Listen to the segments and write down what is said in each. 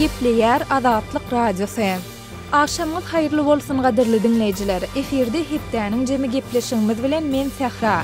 Gepleýär Azatlyk Radiosy. Agşamyňyz haýyrly bolsun gadyrly diňleýjiler. Efirde hepdäniň jemi gepleşigimiz bilen men Sähra.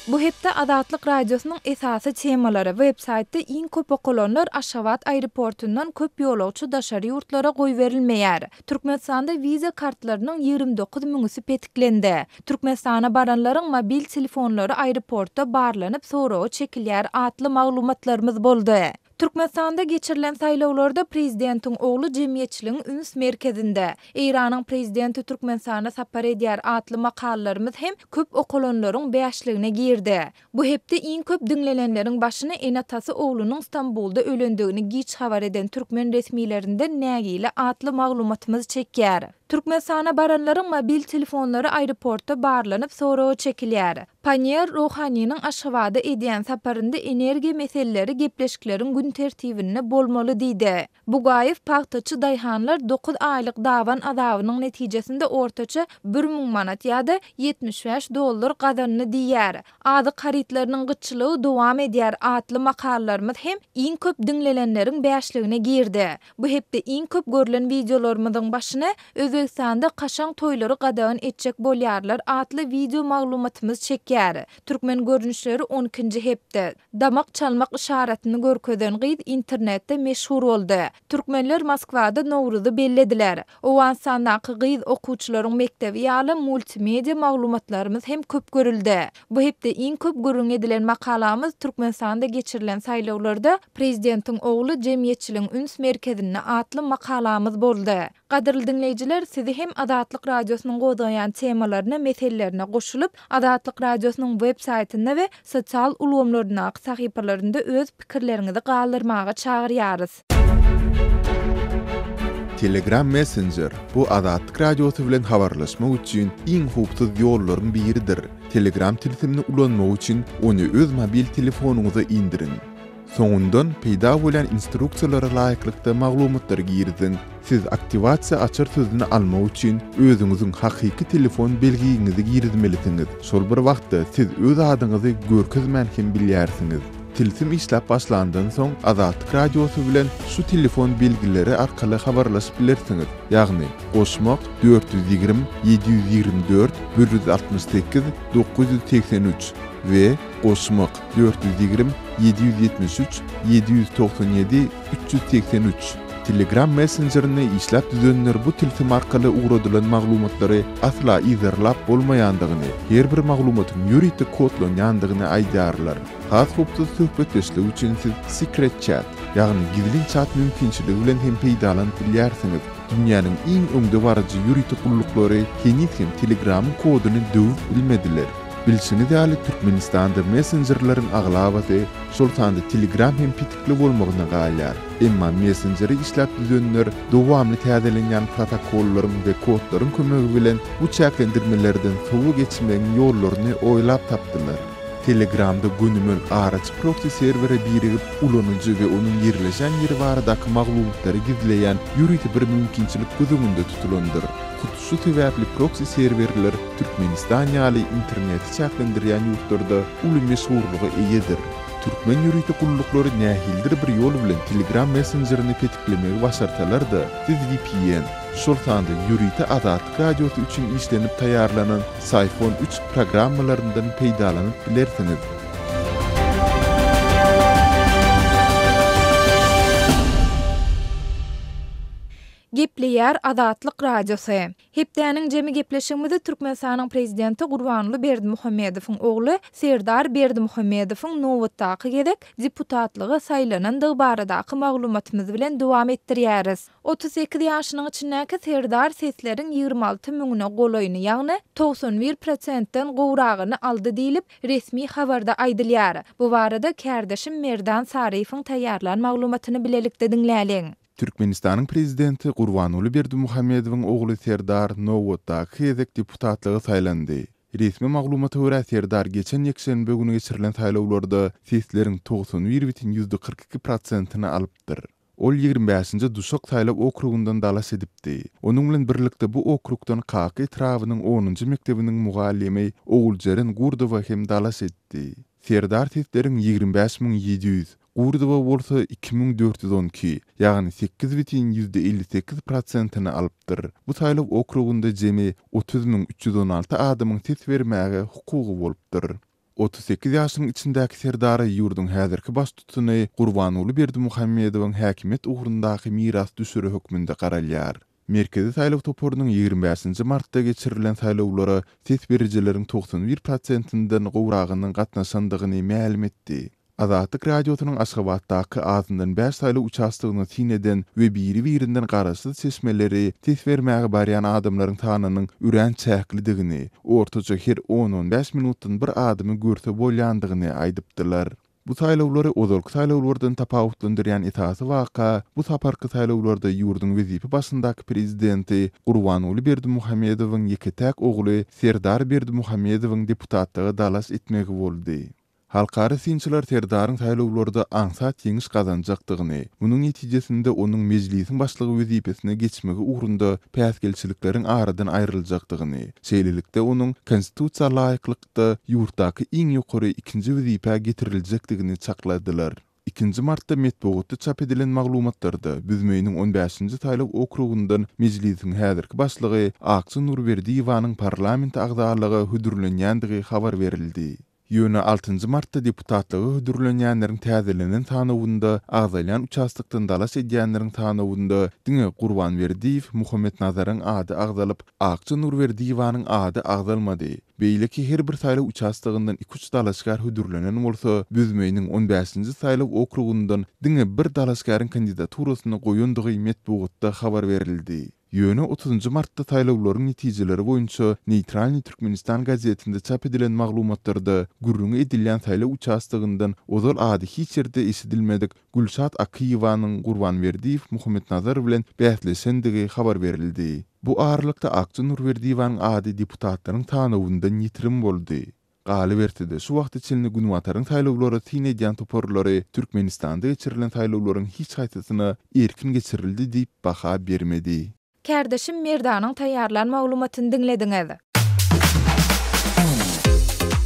Bu hepde Azatlyk Radiosynyň esasy temalary, web saýtda iň köp okalanlar Aşgabat aeroportyndan köp ýolagçy daşary ýurtlara goýberilmeýär. Türkmenistanda wiza kartlarynyň 29 müňüsi petiklendi. Türkmenistana baranlaryň mobil telefonlary aeroportda barlanyp soraga çekilýär atly maglumatlarymyz boldy. Türkmenistanda geçirilen saýlawlarda prezidentiň ogly jemgyýetçiligiň üns merkezinde. Eýranyň prezidenti Türkmenistana sapar edýär atly makalalarymyz hem köp okalanlaryň bäşligine girdi. Bu hepde iň köp diňlenenleriň başyny ene-atasy oglunyň Stambulda ölendigini giç habar eden türkmen resmilerinden nägile atly maglumatymyz çekýär. Türkmenistana baranlaryň mobil telefonlary aeroportda barlanyp soraga çekilýär. Panniýer Ruhaniniň Aşgabada edýän saparynda energiýa meseleleri gepleşikleriň gün tertibinde bolmaly diýdi. Bugaýew pagtaçy daýhanlar dokuz aýlyk daban azabynyň netijesinde ortaça 1000 manat ýa-da 75 dollar gazandy diýýär. Azyk harytlarynyň gytçylygy dowam edýär atly makalalarymyz hem iň köp diňlenenleriň bäşligine girdi. Bu hepde iň köp görlen wideolarymyzyň başyny Özbegistanda kaşaň toýlary gadagan etjek bolýarlar atly wideo maglumatymyz çekýär. Türkmen görnüşleri on ikinji hepde. Damak çalmak yşaratyny görkezen gyz internetde meşhur boldy. Türkmenler Moskwada Nowruzy bellediler. Owganystandaky gyz okuwçylaryň mekdebi ýaly multimedia maglumatlarymyz hem köp görüldi. Bu hepde iň köp gürrüň edilen makalamyz Türkmenistanda geçirilen saýlawlarda Prezidentiň ogly jemgyýetçiligiň üns merkezinde atly makalamyz boldy. Gadyrly diňleýjiler, sizi hem Azatlyk Radiosynyň gozgaýan temalaryna, meselelerine goşulyp, Azatlyk Radiosynyň web saýtynda we sosial ulgamlaryndaky sahypalarynda öz pikirleriňizi galdyrmaga çagyrýarys. Telegram Messenger, bu Azatlyk Radiosy bilen habarlaşmak üçin iň howpsuz ýollaryň biridir. Telegram tilsimini ulanmak üçin ony öz mobil telefonyňyza indiriň. Soňundan peýda bolýan instruksiýalara laýyklykda maglumatlary giriziň. Siz aktiwasiýa açar sözüni almak üçin özüňiziň hakyky telefon belgiňizi girizmelisiňiz. Şol bir wagtda siz öz adyňyzy görkezmän hem bilýärsiňiz. Tilsim işläp başlandan soň Azatlyk Radiosy bilen şu telefon belgileri arkaly habarlaşyp bilersiňiz, ýagny, goşmak, 420 724 168 983 we goşmak, 420 773 797 383. Telegram messenjerini işläp düzenler bu tilsim arkaly ugradylan maglumatlary asla yzarlap bolmaýandygyny, her bir maglumatyň ýörite kodlanýandygyny aýdýarlar. Has howpsuz söhbetdeşlik üçin siz Secret Chat, ýagny gizlin çat mümkinçiligi bilen hem peýdalanyp bilýärsiňiz. Dünýäniň iň öňdebaryjy ýörite gulluklary heniz hem Telegramyň koduny döwüp bilmediler. Bilşiňiz ýaly, Türkmenistanda messenjerleriň aglabasy, şol sanda Telegram hem petikli bolmagyna galýar. Emma messenjeri işläp düzenler dowamly täzelenýän protokollaryň we kodlaryň kömegi bilen bu çäklendirmelerden sowa geçmegiň ýollaryny oýlap tapdylar. Telegramda gönümel araçy proksi serwere birigip, ulanyjy we onuň ýerleşen ýeri baradaky maglumatlary gizleýän ýörite bir mümkinçilik göz öňünde tutulandyr. Hut şu sebäpli proksi serwerler Türkmenistan ýaly interneti çäklendirýän ýurtlarda uly meşhurlyga eýedir. Türkmen ýörite gulluklary nähilidir bir ýol bilen Telegram messenjerini petiklemegi başarsalar-da, siz vpn, şol sanda ýörite Azatlyk Radiosy üçin işlenip taýýarlanan Syphon üç programmalaryndan peýdalanyp bilersiňiz. Gepleýär Azatlyk Radiosy. Hepdäniň jemi gepleşigimizi Türkmenistanyň Prezidenti Gurbanguly Berdimuhamedowyň ogly Serdar Berdimuhamedowyň nobatdaky gezek deputatlyga saýlanandygy baradaky maglumatymyz bilen dowam etdirýäris. 38 ýaşynyň içindäki Serdar sesleriň 26 müňüne golaýyny, ýagny 91 prosentden gowragyny aldy diýlip, resmi habarda aýdylýar. Bu barada kärdeşim Merdan Saryýewiň taýýarlan maglumatyny bilelikde diňläliň. Türkmenistanyň Prezidenti Gurbanguly Berdimuhamedowyň ogly Serdar nobatdaky gezek deputatlyga saýlandy. Resmi maglumata görä, Serdar geçen ýekşenbe güni geçirilen saýlawlarda sesleriň 91 bütin 42 prosentini alypdyr. Ol 25-nji Duşak saýlaw okrugyndan dalaş edipdi. Onuň bilen birlikde bu okrugdan Kaka etrabynyň onunjy mekdebiniň mugallymy Oguljeren Gurdowa hem dalaş etdi. Serdar sesleriň 25 700, Gurdowa bolsa 2412, ýagny 8,58 prosentini alypdyr. Bu saýlaw okrugynda jemi 30 316 adamyň ses bermäge hukugy bolupdyr. 38 ýaşynyň içindäki Serdara ýurduň häzirki baştutany Gurbanguly Berdimuhamedowyň häkimiýet ugrundaky mirasdüşeri hökmünde garalýar. Merkezi saýlaw toparynyň 25-nji martda geçirilen saýlawlara ses berijileriň 91 prosentinden gowragynyň gatnaşandygyny mälim etdi. Azatlyk Radiosynyň Aşgabatdaky azyndan bäş saýlaw uçastogyna syn eden we biri-birinden garaşsyz çeşmeleri ses bermäge barýan adamlaryň sanynyň örän çäklidigini, ortaça her on-on bäş minutdan bir adamy görse bolýandygyny aýdypdylar. Bu saýlawlary ozalky saýlawlardan tapawutlandyrýan esasy waka bu saparky saýlawlarda ýurduň wezipe başyndaky prezidenti Gurbanguly Berdimuhamedowyň ýeke-täk ogly Serdar Berdimuhamedowyň deputatlyga dalaş etmegi boldy. Halkara synçylar Serdaryň saýlawlarda aňsat ýeňiş gazanjakdygyny, munuň netijesinde onuň Mejlisiň başlygy wezipesine geçmegi ugrunda päsgelçilikleriň aradan aýryljakdygyny, şeýlelikde onuň Konstitusiýa laýyklykda ýurtdaky iň ýokary ikinji wezipä getiriljekdigini çakladylar. Ikinji martda metbugatda çap edilen maglumatlarda Büzmeýiniň on bäşinji saýlaw okrugyndan Mejlisiň häzirki başlygy Akja Nurberdiýewanyň parlament agzalyga hödürlenýändigi habar berildi. Ýöne altynjy martda deputatlyga hödürlenýänleriň täzelenen sanawynda agzalýan uçastokdan dalaş edýänleriň sanawynda diňe Gurban Berdiýew Muhammetnazaryň ady agzalyp, Akja Nurberdiýewanyň ady agzalmady. Beýleki her bir saýlaw uçastogyndan iki-üç dalaşgär hödürlenen bolsa, Büzmeýiniň on bäşinji saýlaw okrugyndan diňe bir dalaşgäriň kandidaturasyny goýandygy metbugatda habar berildi. Ýöne otuzynjy martda saýlawlaryň netijeleri boýunça Neýtralnyý Türkmenistan gazetinde çap edilen maglumatlarda gürrüňi edilýän saýlaw uçastogyndan ozal ady hiç ýerde eşidilmedik Gülşat Akyýewanyň Gurban Berdiýew Muhammetnazar bilen bäsleşendigi habar berildi. Bu aralykda Akja Nurberdiýewanyň ady deputatlaryň sanawyndan ýitirim boldy. Galyberse-de, şu wagta çenli Günbataryň saýlawlara syn edýän toparlary Türkmenistanda geçirilen saýlawlaryň hiç haýsysyna erkin geçirildi diýip baha bermedi. Kärdeşim Merdanyň taýýarlan maglumatyny diňlediňiz.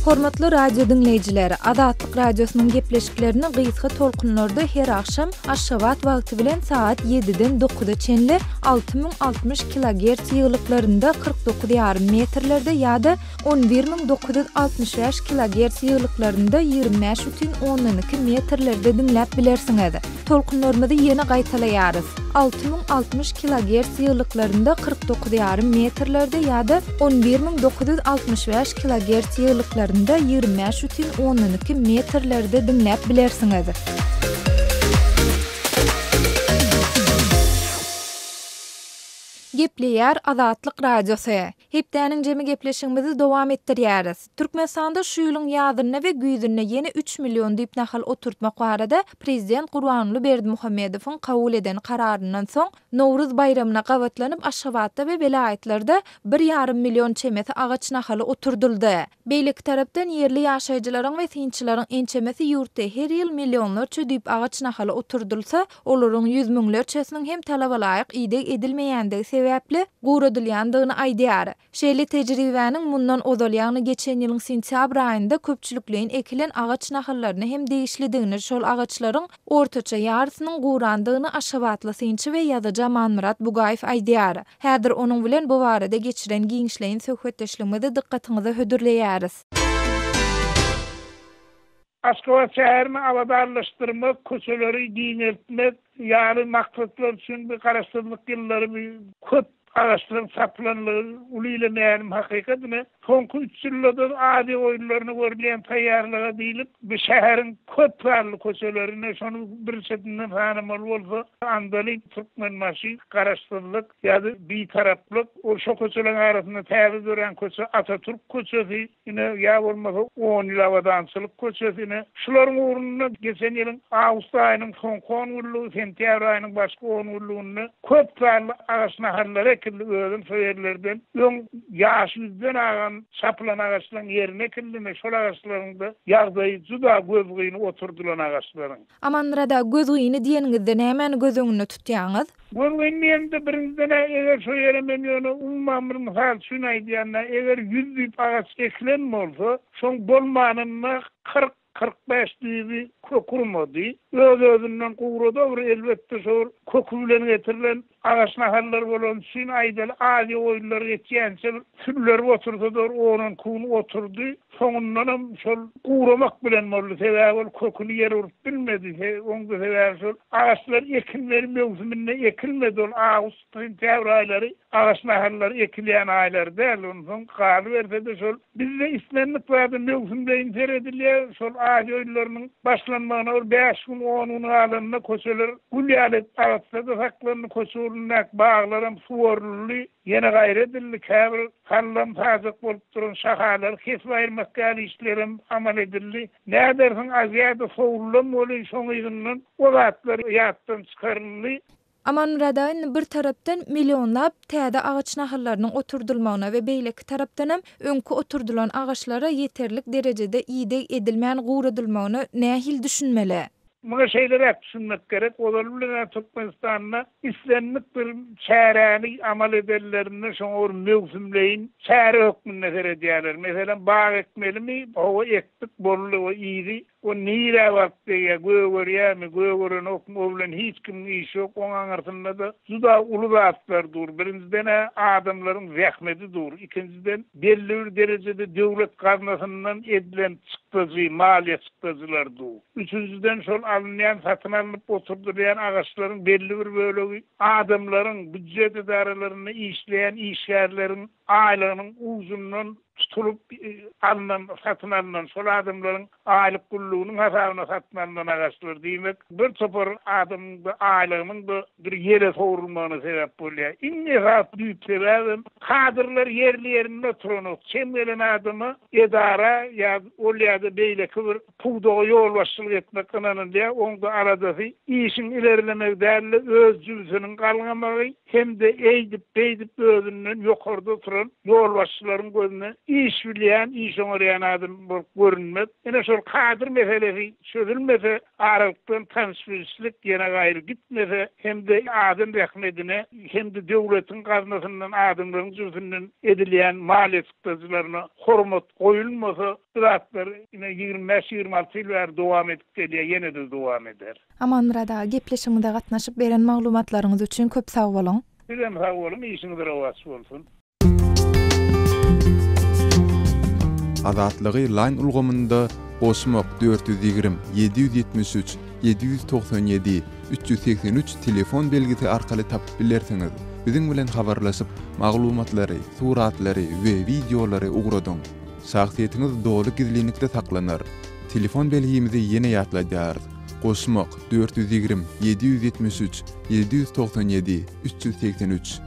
Hormatly radio diňleýjiler, Azatlyk Radiosynyň gepleşiklerini gysga tolkunlarda her agşam Aşgabat wagty bilen sagat ýediden dokuza çenli 6060 kilogerts ýygylyklarynda 49 ýarym metrlerde ýa-da 11965 kilogerts ýygylyklarynda 25,2 metrlerde diňläp bilersiňiz. Tolkunlarymyzy ýene gaýtalaýarys, 6060 kilogerts ýygylyklarynda 49,5 metrlerde ýa-da 11965 kilogerts ýygylyklarynda 25,2 metrlerde diňläp bilersiňiz. Gepleýär Azatlyk Radiosy. Hepdäniň jemi gepleşigimizi dowam etdirýäris. Türkmenistanda şu ýylyň ýazynda we güýzünde ýene üç million düýp nahal oturtmak barada prezident Gurbanguly Berdimuhamedowyň kabul eden kararyndan soň, Nowruz baýramyna gabatlanyp Aşgabatda we welaýatlarda bir ýarym million çemesi agaç nahaly oturdyldy. Beýleki tarapdan, ýerli ýaşaýjylaryň we synçylaryň ençemesi ýurtda her ýyl millionlarça düýp agaç nahaly oturdylsa, olaryň ýüz müňlerçesiniň hem talabalaýyk ideg edilmeýändigi sebäpli guradylýandygyny aýdýar. Şeýle tejribäniň mundan ozal, ýagny geçen ýylyň sentýabr aýynda köpçülikleýin ekilen agaç nahallaryna hem degişlidigini, şol agaçlaryň ortaça ýarysynyň gurandygyny aşgabatly synçy we ýazyjy Amanmyrat Bugaýew aýdýar. Häzir onuň bilen bu barada geçiren giňişleýin söhbetdeşligimizi dykgatyňyza hödürleýäris. Aşgabat şäherini abadanlaşdyrmak, köçeleri giňeltmek ýaly maksatlar üçin bu Garaşsyzlyk ýyllary bu köp agaçlaryň çapylanlygy uly ile mälim hakykat. Ine, soňky üç ýylda-da Aziýa oýunlaryna görülýän taýýarlyga diýlip, bu şäheriň köp sanly köçelerine, şonuň bir çetinden sanamaly bolsa, Andalyp, Türkmenbaşy, Garaşsyzlyk ýa-da Bitaraplyk, ol şo köçeleriň arasynda täze dörän köçe Atatürk köçesi, Ine, ýa bolmasa On ýyl abadançylyk köçesi, ine, şularyň ugrunda geçen ýylyň awgust aýynyň soňky on günlügi, sentýabr aýynyň başky on günlüginde köp sanly agaç nahallary ekildi, özem şo ýerlerden öň ýaşy ýüzden agan çapylan agaçlaryň ýerine ekildi, ine, şol agaçlaryň-da ýagdaýy juda gözgyny oturdylan agaçlaryň. Amanmyrat aga, gözgyny diýeniňizde nämäni göz öňünde tutýaňyz? Gözgyny diýemde, birinjiden-ä, eger şo ýere men ýöne umuman bir mysal üçin aýdýan-da, eger ýüz düýp agaç ekilen bolsa, şoň bolmanynda 40. 45 düýbi kök urmady. Öz-özünden gurady bir elbetde şo bir köki bilen getirilen agaç nahallar bolany üçin aýdaly Aziýa oýunlary geçýänçe bir süllerip otursa-da bir on-on iki gün oturdy. Soňundanam şol guramak bilen boldy. Sebäbi ol köküni ýere urup bilmedi. Oň-da sebäbi şol agaçlar ekilmeli möwsüminde ekilmedi. Ol awgust, sentýabr aýlary agaç nahallary ekilýän aýlar däl. Onsoň galyberse-de şol bizde islendik zada möwsümleýin seredilýär. Şol Aziýa oýunlarynyň başlanmagyna bir bäş gün, on gün galanda köçeler gül ýaly edip arassa-da saklandy. Köçe ugrundaky baglaram suwaryldy. Ýene gaýra edildi, käbir sallam-sajak bolup duran şahalary kesip aýyrmak ýaly işlerem amal edildi. Nädersiň, Aziada sowrulam welin, şoň yzyndan o zatlar ýatdan çykaryldy. Amanmyrat aga indi bir tarapdan millionlap täze agaç nahallarynyň oturdylmagyna we beýleki tarapdanam öňki oturdylan agaçlara ýeterlik derejede ideg edilmän guradylmagyna nähili düşünmeli? Muňa şeýleräk düşünmek gerek, ozaly bilen-ä Türkmenistanda islendik bir çäräni amal edenlerinde şoňa bir möwsümleýin çäre hökmünde seredýärler. Meselem, bag ekmelimi? Hawa, ekdik, boldy, o yzy o nirä baryp degýär, gögerýärmi, gögerenokmy, o bilen hiç kimiň işi ýok, oň aňyrsynda-da juda uly zatlar dur. Birinjiden-ä adamlaryň zähmeti dur, ikinjiden, belli bir derejede döwlet gaznasyndan edilen çykdajy, maliýe çykdajylar dur. Üçünjiden, şol alynýan, satyn alnyp oturdylýan agaçlaryň belli bir bölegi adamlaryň, býujet edaralarynda işleýän işgärleriň aýlygynyň ujundan tutulyp alnan, satyn alnan, şol adamlaryň aýlyk gullugynyň hasabyna satyn alnan agaçlar. Diýmek, bir topar adamyň-da aýlygynyň-da bir ýele sowrulmagyna sebäp bolýar. Iň esasy düýp sebäbem kadrlar ýerli-ýerinde oturanok. Çem gelen adama edara ýa ol ýa-da beýleki bir pudaga ýolbaşçylyk etmek ynanylýar, oň-da aladasy işiň ilerlemegi däl-de, öz jübüsiniň galňamagy hem-de eýdip-beýdip özünden ýokarda oturan ýolbaşçylaryň gözüne iş bilýän, iş oňarýan adam bolup görünmek. Ine, şol kadr meselesi çözülmese, aralykdan tanyş-bilişlik ýene gaýry gitmese hem-de adam zähmedine hem-de döwletiň gaznasyndan adamlaryň jübüsinden edilýän maliýe çykdajylaryna hormat goýulmasa, Bu zatlar ine 25, 26 ýyl bäri dowam edip gelýär, ýene-de dowam eder. Amanmyrat aga, gepleşigimize gatnaşyp beren maglumatlaryňyz üçin köp sag boluň. Sizem sag boluň, işiňiz rowaç bolsun. Azatlygy Line ulgamynda goşmak 420 773 797 383 telefon belgisi arkaly tapyp bilersiňiz. Biziň bilen habarlaşyp, maglumatlary, suratlary we wideolary ugradyň. Şahsyýetiňiz doly gizlinlikde saklanar. Telefon belgimizi ýene ýatladýarys, goşmak, 420 773 797 383.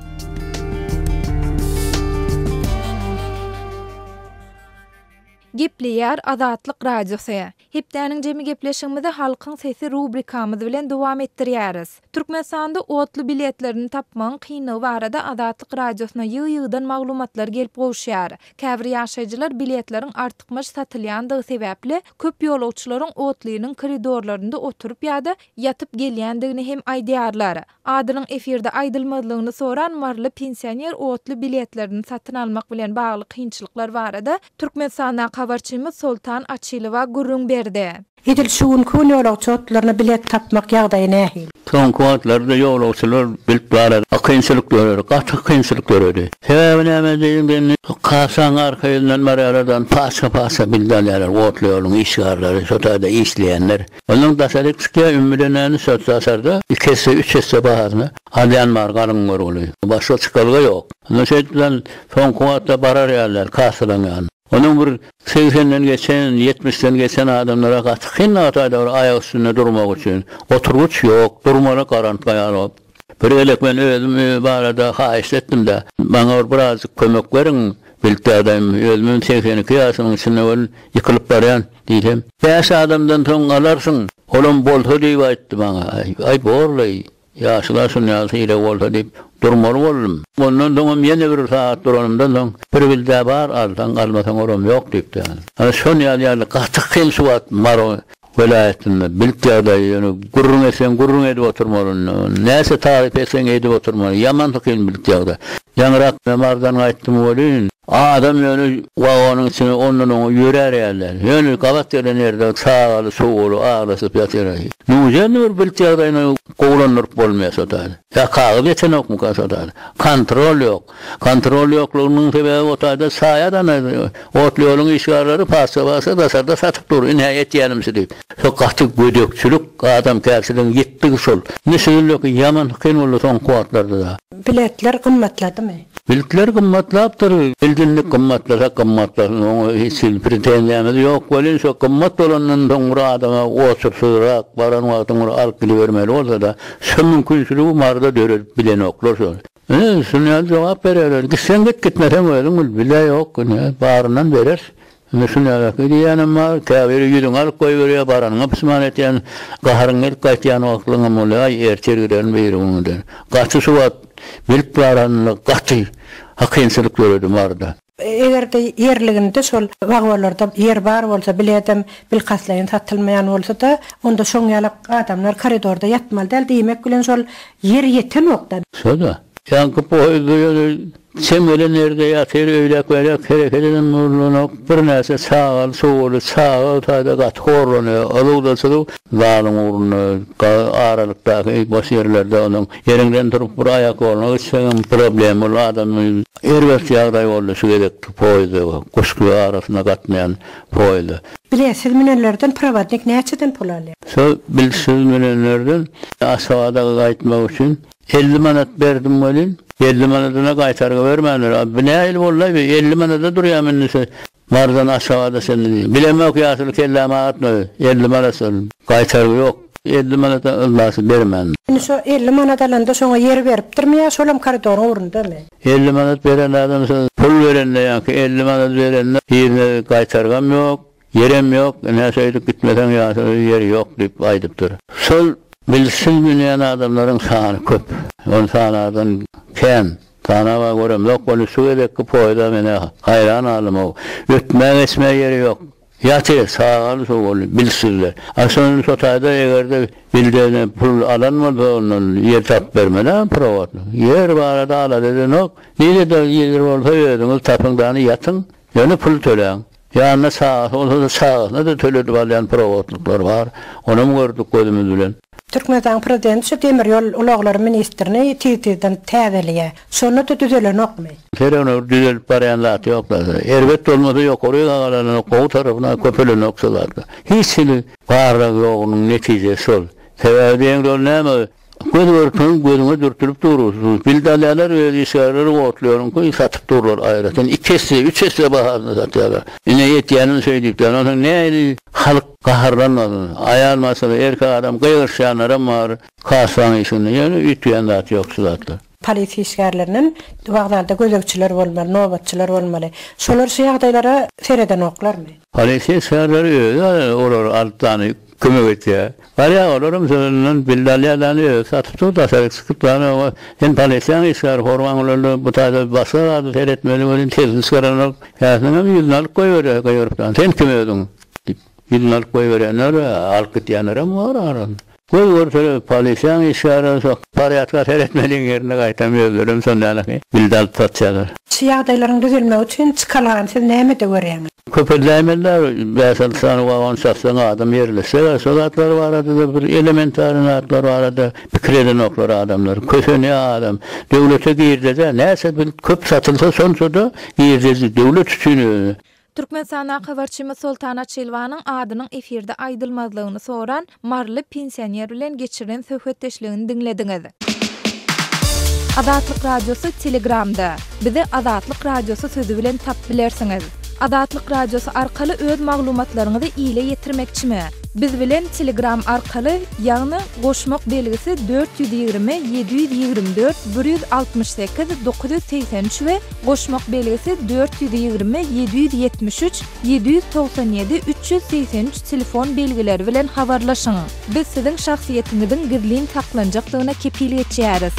Gepleýär Azatlyk Radiosy. Hepdäniň jemi gepleşigimizi Halkyň sesi rubrikamyz bilen dowam etdirýäris. Türkmenistanda otly biletlerini tapmagyň kynlygy barada Azatlyk Radiosyna ýygy-ýygydan maglumatlar gelip gowuşýar. Käbir ýaşaýjylar biletleriň artykmaç satylýandygy sebäpli, köp ýolagçylaryň otlynyň koridorlarynda oturyp ýa-da ýatyp gelýändigini hem aýdýarlar. Adynyň efirde aýdylmazlygyny soran maryly pensioner otly biletlerini satyn almak bilen bagly kynçylyklar barada Türkmenistandaky habarçymyz Soltan Açylowa gürrüň berdi. Edil şu günki gün ýolagçy otlaryna bilet tapmak ýagdaýy nähili? Soňky wagtlarda ýolagçylar bilip barada kynçylyk döredi, gaty kynçylyk döredi. Sebäbi näme diýiň indi kassaň arka ýüzünden barýarlardan paçka-paçka bilet alýarlar otly ýoluň işgärleri, şo taýda işleýänler. Ondan daşaryk çykýar, ümmüden näme şo daşarda iki esse, üç esse bahasyna alýan bar galyň görgüli. Başga çykalga ýok. Onda şeýdibem soňky wagtda barar ýaly däl kassalaň ýanyna. Onuň bir segsenden geçen, ýetmişden geçen adamlara gaty kyn o taýda bir aýak üstünde durmak üçin. Oturgyç ýok, durmaly garantga ýaly bolup. Bir gezek men özüm barada haýyşt etdim-de, maňa bir birazjyk kömek beriň, bilip ýagdaýym, özümem 82 ýaşymyň içinde welin ýykylyp barýan diýsem, Bäş adamdan soň alarsyň, olam bolsa diýip aýtdy maňa. Aý, borlaý, Ýaşula şun ýaly sylag bolsa diýip, durmaly boldum. Ondan soňam ýene bir sagat duranymdan soň, bir bildä bar, alsaň, almasaň olam ýok diýipdi. Ana şon ýaly ýagdaý gaty kyn şu wagt Mary welaýatynda bilt ýagdaýy ýöne gürrüň etseň gürrüň edip oturmaly indi. Näçe taryp etseň edip oturmaly. Ýaman kyn bilt ýagdaý. Ýaňyrak men Marydan gaýtdym welin. Adam ýöne wagonyň içinde ondan oňa ýörär ýaly däl. Ýöne gabat gelen ýerde çagaly, çugaly aglaşyp ýatyr. Nujel bir bilt ýagdaýyny gowulandyryp bolmaýar şo taýda. Ýa kagyz ýetenokmyka şo taýda. Kontrol ýok. Kontrol ýoklugynyň sebäbi o taýda saýat ana otly ýoluň işgärleri paçka-paçka daşarda satyp dur, ine etýänim şu diýip. Şo gaty gödekçilik, adamkärçiligiň ýitdigi şol. Indi şu ýyl ýaman kyn boldy soňky wagtlarda-da. Biletler gymmatladymy? Biletler gymmatlapdyr. Bildinlik gymmatlasa gymmatlasyn, oňa hiç hili pretenziýamyz ýok welin, şo gymmat bolandan soň bir adama oçursyzrak baran wagtyň bir alyp gidibermeli bolsa-da, şo mümkinçiligi Maryda döredip bilenoklar şol. Ine, şuny ýaly jogap berýärler. Gitseň git, gitmeseň özüň bil. Biz-ä ýok, ine, baryndan bereris. Indi şuny ýaly diýýänem bar, käbiri ýüzüňi alyp goýberýär, baranyňa pişman etýän, gaharyň gelip gaýtýan wagtlaryňam bolýar, aý, ertir giderin, birigün giderin. Gaty şu wagt bilip baranynda gaty kynçylyk döredi Maryda. Eger-de ýerliginde şol wagonlarda ýer bar bolsa, biledem bilkastlaýyn satylmaýan bolsa-da, onda şoň ýaly adamlar koridorda ýatmaly däl diýmek bilen şol ýer ýetenok-da. Şo-da. Ýaňky poýezde ýöne çem gelen ýerde ýatyr, öýläk-bäýläk hereket eden bolanok, birnäçe çagaly, çugaly, çaga o taýda gaty horlanýar. Yzuw-da-çyzuw zalyň ugrunda, aralykdaky boş ýerlerde onuň ýeriňden turup bir aýak ýoluna gitseňem problem bol, adam erbet ýagdaý boldy şu gezekki poýezde, Guşgy arasynda gatnaýan poýezde. Biletsiz münenlerden prowodnik näçeden pul alýar? Şol biletsiz münenlerden Aşgabada gaýtmak üçin 50 manat berdim welin, 50 manadyna gaýtargy bermändir. A bu nähili boldy-aý bu, 50 manada durýam indi şu Marydan Aşgabada çenli diýdi. Bilemok ýaşuly kelläme atma, 50 manat şol. Gaýtargy ýok. 50 manata yzlasy bermändir. Indi şo 50 manat alanda şoňa ýer beripdirmi ýa şolam koridoryň ugrundamy? 50 manat beren adam şo pul berende ýaňky 50 manat berende birine gaýtargam ýok. Ýerem ýok, ine şeýdip gitmeseň ýaşaly ýer ýok diýip aýdypdyr. Şol bilsiz münýän adamlaryň sany köp. Ony sanardan kän. Sanaba göremzok weli şu gezekki poýza menä haýran galdym-ow. Ötmä-geçmä ýeri ýok. Ýatyr, çagaly çugaly, bilsizler. A şony şo taýda eger-de bildegine pul alan bolsa ondan ýer tapyp bermeli-ä prowodnik. Ýer barada alada edenok. Nirede ýer bolsa özüňiz tapyň dany ýatyň. Ýöne pul töläň. Ýanynda çagasy bolsa-da çagasyna-da töledip alýan prowotlyklar bar. Onam gördük gözümiz bilen. Türkmenistanyň prezidenti şu demir ýol ulaglary ministrini tiz-tizden täzeleýär. Şonda-da düzelenokmy? Serenok düzelip barýan zat ýok zat. Erbet bolmasa ýokary galanok gowy tarapyna köpelenok şo zatlar. Hiç hili barlag ýogunyň netijesi şol. Sebäbi diýeňde ol näme Göz görkeň gözüňe dürtülip dur. Bild alýarlar öz işgärleri otlaryňky satyp durlar aýratyn iki esse üç esse bahasyna satýarlar. Ine etýänim şeý diýipler. Onsoň nähili halk gaharlanmasyn. Aýal maşgala erkek adam gygyryşýanlaram bar kassaň işiginde. Ýöne üýtgeýän zat ýok şu zatlar. Polisiýa işgärlerinden wokzalda gözegçiler bolmaly, nobatçylar bolmaly. Şolar şu ýagdaýlara seredenoklarmy? Polisiýa işgärleri özi olary alyp dany Kömek etýär. Barýar olaram sözünden bildi alýar dany özi satyp dur daşaryk çykyp dany oňa sen polisiýaň işgäri hormaň bolanda bu taýda başga zady seretmeli welin sesini çykaranok käsiniňem ýüzüni alyp goýberýär gygyryp dany sen kim özüň diýip ýüzüni alyp goýberýänler alyp gitýänlerem bar arasynda. Göz görsele polisiýaň işgäri şo porýadka seretmeliň ýerine gaýtam özlerem şonda bildi alyp satýarlar. Şu ýagdaýlaryň düzelmegi üçin çykalgany siz nämede görýäňiz? Köpeldäýmeliler, bäş-alty sany wagon satsaň adam ýerleşjek-ä, şo zatlar barada-da bir elementary zatlar barada pikir edenoklar adamlar. Kösenýär adam. Döwlete girdeji-ä näçe bir köp satylsa şonça-da girdeji döwlet üçin özi. Türkmenistandaky habarçymyz Soltan Açylowanyň adynyň efirde aýdylmazlygyny soran maryly pensioner bilen geçiren söhbetdeşligini diňlediňiz. Azatlyk Radiosy Telegramda. Bizi Azatlyk Radiosy sözi bilen tapyp bilersiňiz. Azatlyk Radiosy arkaly öz maglumatlaryňyzy ile ýetirmekçimi? Biz bilen Telegram arkaly, ýagny goşmak belgisi 420 724 168 983 we goşmak belgisi 420 773 797 383 telefon belgileri bilen habarlaşyň. Biz siziň şahsyýetiňiziň gizlin saklanjakdygyna kepil geçýäris.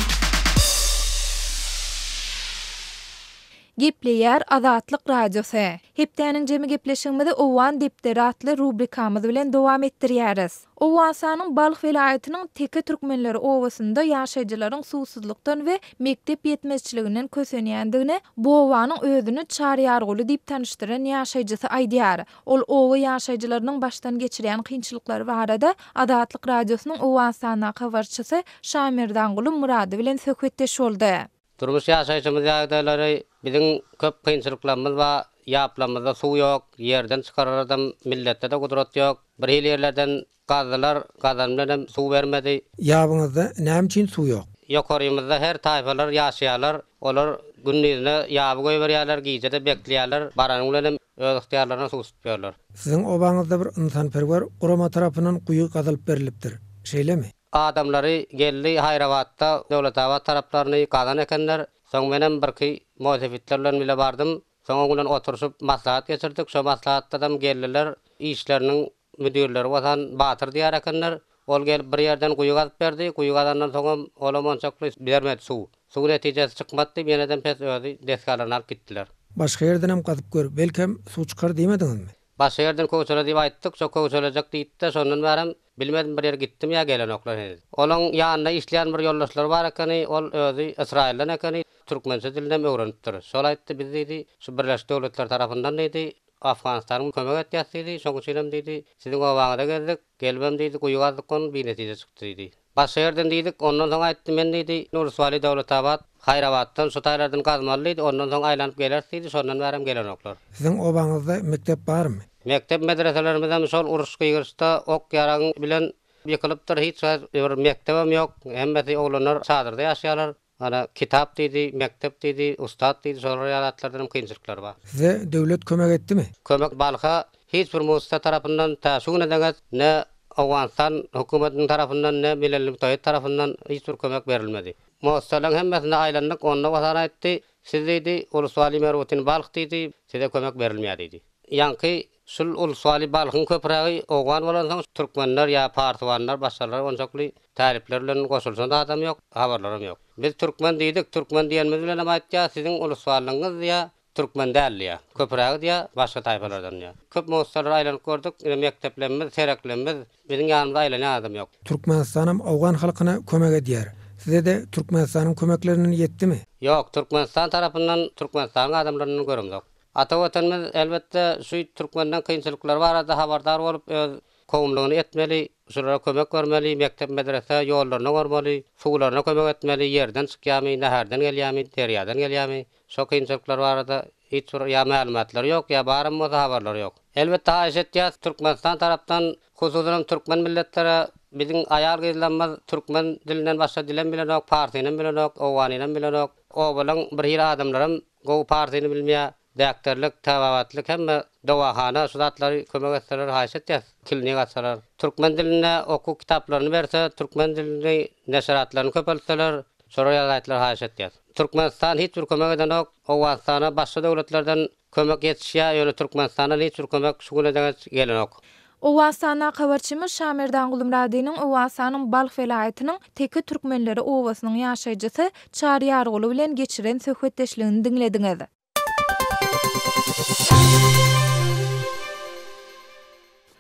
Gepleýär Azatlyk Radiosy. Hepdäniň jemi gepleşigimizi Owgan depderi atly rubrikamyz bilen dowam etdirýäris. Owganystanyň Balh welaýatynyň Teke türkmenleri obasynda ýaşaýjylaryň suwsuzlykdan we mekdep ýetmezçiliginden kösenýändigini bu obanyň özüni Çaryýarguly diýip tanyşdyran ýaşaýjysy aýdýar. Ol oba ýaşaýjylarynyň başdan geçirýän kynçylyklary barada Azatlyk Radiosynyň Owganystandaky habarçysy Şamerdanguly Myrady bilen söhbetdeş boldy. Durmuş ýaşaýşymyz ýagdaýlary biziň köp kynçylyklarymyz bar, ýaplamyzda suw ýok, ýerden çykararadam milletde-de gudrat ýok. Bir hili ýerlerden gazdylar, gazan bilenem suw bermedi. Ýabyňyzda näme üçin suw ýok? Ýokarymyzda her taýpalar ýaşaýarlar, olar gündizine ýaby goýberýärler, gije-de bekleýärler, baranyň bilenem öz ygtyýarlaryna suw tutýarlar. Siziň obaňyzda bir ynsanperwer gurama tarapyndan guýy gazylyp berlipdir, şeýlemi? Adamlary geldi Haýrabatda Döwletabat taraplaryny gazan ekenler. Soň menem birki moýsefitler bilen bile bardym. Soň oň bilen oturyşyp maslahat geçirdik. Şo maslahatdadam geldiler. Işleriniň müdirleri bolsan Batyr diýer ekenler. Ol gelip bir ýerden guýy gazyp berdi. Guýy gazandan soňam olam onçakly bermedi suw. Suw netijesi çykmady diýip ýenedem pes özi desgalaryny alyp gitdiler. Başga ýerdenem gazyp gör, belkem suw çykar diýmediňizmi? Başga ýerden köwçele diýip aýtdyk, şo köwçelejek diýipdi, şondan bärem bilmedim bir ýere gitdimi ýa gelenoklar heniz. Olaň ýanynda işleýän bir ýoldaşlary bar ekeni, ol özi Ysraýyldan ekeni, türkmençe dilinem öwrenipdir. Şol aýtdy, biz diýdi, şu Birleşik Döwletler tarapyndan diýdi, Afganystanyň kömek etýäs diýdi, şoň üçinem diýdi, siziň obaňyza geldik, gelibem diýdi, guýy gazdyk ony binetije çykdy diýdi. Başga ýerden diýdik, ondan soň aýtdy, men diýdi, Nuruswaly Döwletabat, Haýrabatdan, şu taýlardan gazmaly diýdi, ondan soň aýlanyp geleris diýdi, şondan bärem gelenoklar. Siziň obaňyzda mekdep barmy? Mekdep medreselerimizem şol uruş-gygyryşda ok-ýaragyň bilen ýykylypdyr, hiç bir mekdebem ýok, hemmesi oglanlar çadyrda ýaşaýarlar. Ana, kitap diýdi, mekdep diýdi, ussat diýdi, şolar ýaly zatlardan hem kynçylyklar bar. Size döwlet kömek etdimi? Kömek Balha hiç bir musta tarapyndan tä şu güne deňeç ne Owganystan hökümetiniň tarapyndan, ne Milelli Müttahit tarapyndan hiç bir kömek berilmedi. Mostalaryň hemmesinde aýlandyk, onda Watan aýtdy, siz diýdi, Uluswali Merwutin Balh diýdi, size kömek berilmeýär diýdi. Ýaňky Şul Ulswaly Balhyň köprägi owgan bolansoň türkmenler ýa parsywanlar başgalar onçakly talyplar bilen goşulşan zadam ýok, habarlaram ýok. Biz türkmen diýdik, türkmen diýenimiz bilenem aýtýar, siziň Uluswalyňyz diýýär, türkmen däl diýýär. Köprägi diýýär, başga taýpalardan diýýär. Köp mowzuklara aýlanyp gördük, ine mekdeplemmiz, sereklemmiz, biziň ýanymyzda aýlanýan adam ýok. Türkmenistanam owgan halkyna kömek edýär. Size-de Türkmenistanyň kömeklerinden ýetdimi? Ýok, Türkmenistan tarapyndan Türkmenistanyň adamlaryndan göremzok. Ata Watanymyz elbetde şu türkmenden kynçylyklary barada habardar bolup öz kowumlygyny etmeli, şulara kömek bermeli, mekdep medrese ýollaryna gormaly, suwlaryna kömek etmeli, ýerden çykýamy, näherden gelýämi, derýadan gelýämi, şo kynçylyklar barada hiç bir ýa mälumatlary ýok, ýa baram bolsa habarlary ýok. Elbetde haýyş etýäs Türkmenistan tarapdan hususanam türkmen milletlere biziň aýal gyzlarymyz türkmen dilinden başga dilem bilenok, parsynam bilenok, owganynam bilenok, obalaň bir hili adamlaram Gowy parsyny bilmeýär, däkderlik, tababatlyk hemme dowahana şu zatlary kömek etseler haýyş etýäs, klinik açsalar. Türkmen dilinde okuw kitaplaryny berse, türkmen dilini neşiratlaryny köpeltseler, şolar ýaly zatlar haýyş etýäs. Türkmenistan hiç bir kömek edenok, Owganystana başga döwletlerden kömek ýetişýär, ýöne Türkmenistandan hiç bir kömek şu güne deňeç gelenok. Owganystandaky habarçymyz Şamerdan Gulumradynyň Owganystanyň Balh welaýatynyň Teke türkmenleri obasynyň ýaşaýjysy Çary Ýarguly bilen geçiren söhbetdeşligini diňlediňiz.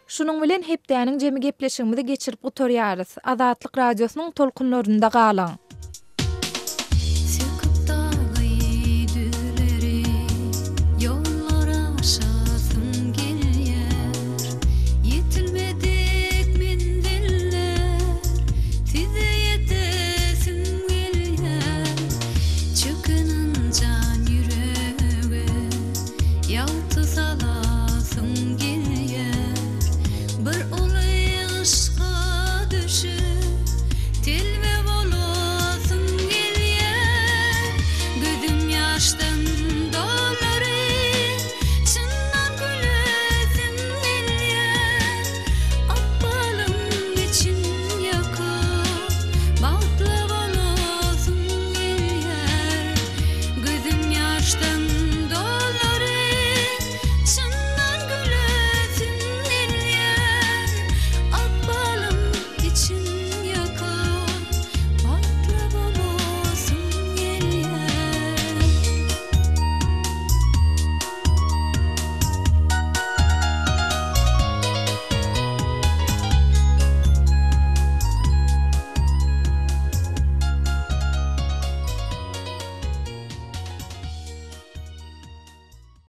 Şunuň bilen hepdäniň jemi gepleşigimizi geçirip gutarýarys. Azatlyk Radiosynyň tolkunlarynda galyň!